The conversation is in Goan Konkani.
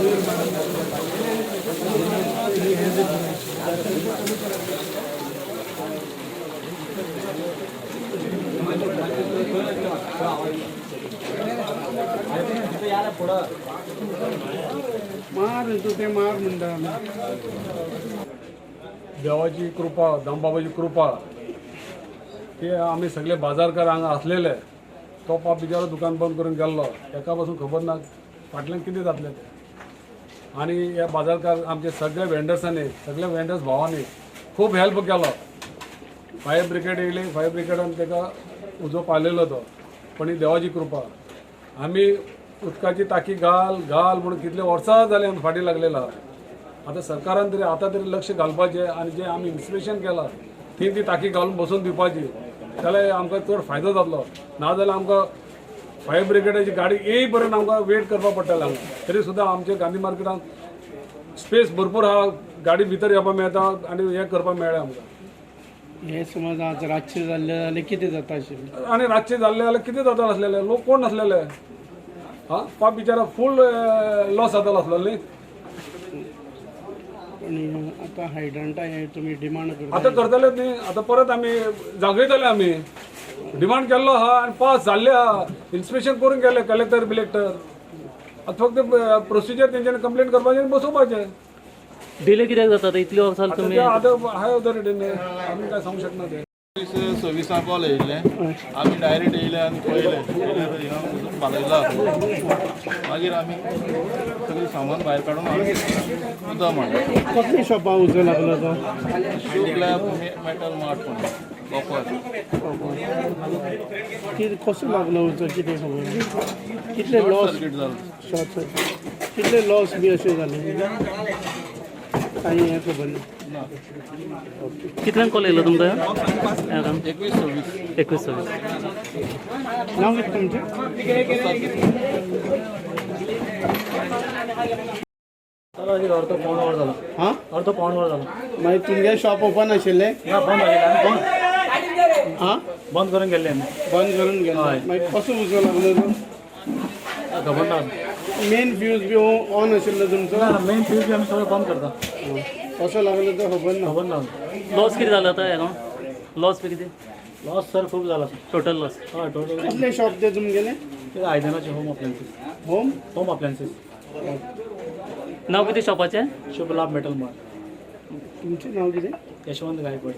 मार तूं तें मार म्हणटा. देवाची कृपा, दामबाबाची कृपा की आमी सगळे बाजारकार हांगा आसलेले. तो पाप बिचारो दुकान बंद करून गेल्लो. तेका पासून खबर ना फाटल्यान कितें जातलें तें. आनी ह्या बाजारकार आमचे सगळे वेंडर्सांनी, सगळे वेंडर्स भावांनी खूब हेल्प केलो. फायर ब्रिगेड येयली. फायर ब्रिगेडान ताका उजो पालयलो तो. पण ही देवाची कृपा. आमी उदकाची टाकी घाल घाल म्हणून कितले वर्सां जालीं आमी फाटीं लागलेलो आहा. आतां सरकारान तरी आतां तरी लक्ष घालपाचें आनी जें आमी इन्स्पेक्शन केलां थंय ती टाकी घालून बसोवन दिवपाची, जाल्यार आमकां चड फायदो जातलो. नाजाल्यार आमकां फायर ब्रिगेडाची गाडी येई पर्यंत आमकां वेट करपाक पडटलें हांगा. तरी सुद्दां आमच्या गांधी मार्केटान स्पेस भरपूर आहा. गाडी भितर येवपाक मेळटा आनी हें करपाक मेळ्ळें आमकां. हे समज आज रातचें जाल्लें जाल्यार कितें जाता आशिल्लें? आनी रातचें जाल्लें जाल्यार कितें जाता आसलेलें? लोक कोण नासलेले. हां, पाप बिचारा फूल लॉस जातालो आसलो न्ही. पण आतां हायड्रंटा हे तुमी डिमांड करता? आतां करतलेच न्ही. आतां परत आमी जागयतले. आमी डिमांड केल्लो आहा आनी पास जाल्ले आहा. इन्स्पेक्शन करून गेले कलेक्टर बिलेक्टर. आतां फक्त प्रोसिजर तेंच्यांनी कंप्लेन करपाचें आनी बसोवपाचें. डिले कित्याक जाता आतां इतली वर्सां आतां तुमी? ते आतां हाय ऑथॉरिटीन, आमी काय सांगू शकना ते. 21:26 कॉल येयल्लें. आमी डायरेक्ट येयले आनी पळयलें. पळयल्यार हिंगा उदक पालयला. मागीर आमी सगळें सामान भायर काडून आमी उदक मारलें. कसली शॉपां उजो लागलो तो? शुभ लाभ मेटल मार्ट म्हणून, कॉपर. कितें, कसो लागलो उजो, कितें खबर? कितले लॉस? सर्कीट जालें. Short circuit. कितले लॉस बी अशें जालें कांय हें खबर ना? ना. कितल्यांक कॉल येयलो तुमकां? 21:26. 21:26. नांव कितें तुमचें? प्रसाद. अर्धो पाऊण वर झाला. हां. अर्धो पाऊण वर झाला. मागीर तुमगे शॉप ओपन आशिल्लें? ना, बंद आशिल्लें आमी बंद. हां. बंद करून गेल्ले आमी. बंद करून गेले. हय. मागीर कसो उजो लागलो तो? खबर ना. मेन फ्यूज बी ऑन आशिल्लो तुमचो? ना, मेन फ्यूज बी आमी सगळें बंद करता. कसो लागलो तो खबर ना? खबर ना. लॉस कितें जालो आतां हेका? लॉस बी कितें? लॉस सर खूब जाला. Total loss? हय, टोटल. कसले शॉप ते तुमगेले? आयदनाचे, home appliances. Home? Home appliances. नांव कितें शॉपाचें? शुभ लाभ मेटल मार्ट. तुमचें नांव कितें? यशवंत गायकवाड.